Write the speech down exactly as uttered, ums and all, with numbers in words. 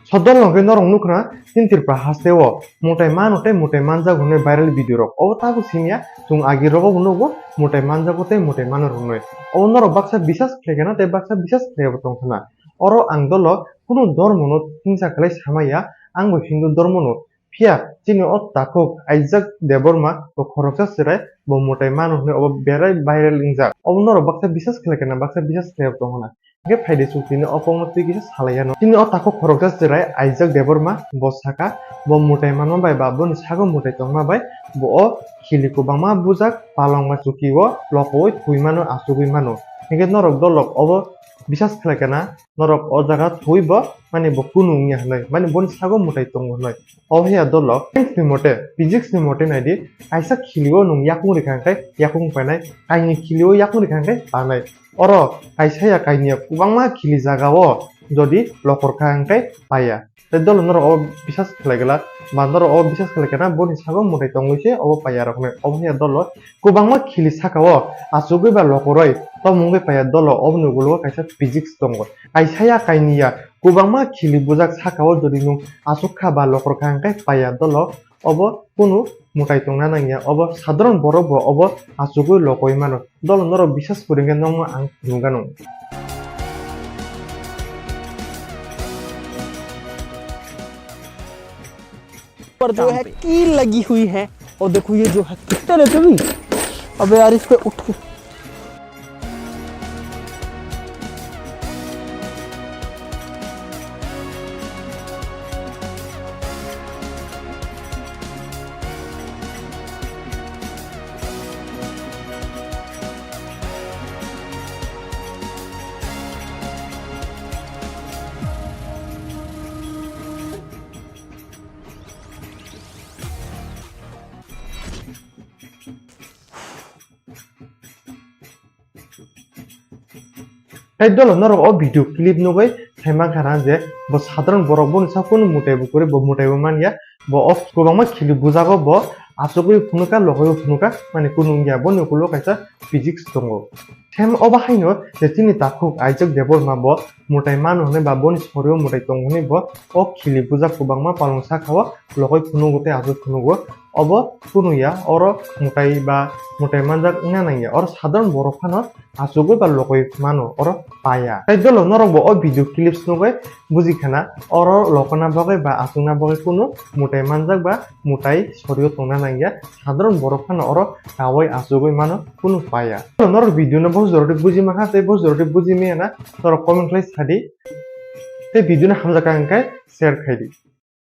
Sodol hwnkhe norok nukhna, chini Tripura hasteo mutai mano tei mutai manjago hwnwi viral video rok. Obo tabuk simiya, chwng agi rogo bo nugo mutai manjago tei mutai mano rwnwi. Obo norok baksa bisas khlaikha na tei baksa bisas khlaiya bo tongkha na. Oro ang dolo kunu dormono hingsa khlai samaya, ang bo Hindu dormono. Phiya chini o takhuk Isaac Debbarma bo khoroksa chwrai bo mutai mano hwnwi obo berai viral wngjak. Obo norok baksa bisas khlaikha na baksa bisas khlaiya bo tongkha na. Hingkhe phaidi chwng tini o kokno twi kisa salai anw. Chini o takhuk khoroksa chwrai Isaac Debbarma bo saka, bo mutai manma bai ba boni sago mutai tongma bai bo o khili kwbangma bujak, palong ba chuki o lokoui thwi mano, achugui mano. Hingkhe norok dolok obo bisas khlai kana, norok o jaga thwi bo mani bo kunu wngya hwnwi, mani boni sago mutai tongo hwnwi. Obo ya dolok science ni mote, physics ni mote naidi, kaisa khili o nwng yakung rikha hwnkhe yakung painai, kainwi khili o yakung rikha hwnkhe panai. Oro kaisa ya kainwi ya kwbangma khili jaga o jodi lokor kha hwnkhe paiya. Tei dolo norok o bisas khlai glak, ba norok o bisas khlai kana boni sago mwtai tongwi se obo paiya rok hinwi. Obo wngya dolo kwbangma khili saka o achugwi ba lokoroi tomung wngwi paiya dolo, oboni ulo kaisa physics tongo. Kaisa ya kainwi ya kwbangma khili bujak saka o jodi nwng achuk kha ba lokor kha hwnkhe paiya dolo. Obo kunu mwtai tongna nangya, obo sadharon borok bo obo achugwi lokoi mano. Dolo norok bisas kwrwi hwnkhe nokno ang phunukgano. पर जो है कील लगी हुई है, और देखो ये जो है, कितने रहते भी। अबे यार, इस पे उठ के Tei dolo norok o video clip nugwi sai mankha na je bo sadharon borok, boni sak kunu mwtai bo kwrwi, bo mwtai bo manya, bo o kwbangma khili bujago, bo achugwi phunukha, lokogwi phunukha, mani kunu wngya, boni ukulo kaisa physics tongo. Sem obo haino je chini takhuk Isaac Debbarma bo mwtai mano hwnwi ba boni sorio mwtai tongo hwnwi bo o khili bujak kwbangma palong saka o lokoi phunugo tei achuk phunugo. Obo kunu ya, oro mwtai ba mwtai manjak wngna nangya, oro sadharon borok phano achugwi ba lokoi mano, oro paya. Tei dolo norok bo o video clips nugwi buji khana, oro lokona bagwi ba achukna bagwi kunu mwtai manjak ba mwtai sorio tongna nangya, sadharon borok phano oro kawai achugwi mano, kunu paya. Norok video no bo jorodi buji mankha tei bo jorodi buji maya na norok comment khlai sadi, tei video no hamjak kha hwnkhe share khaidi.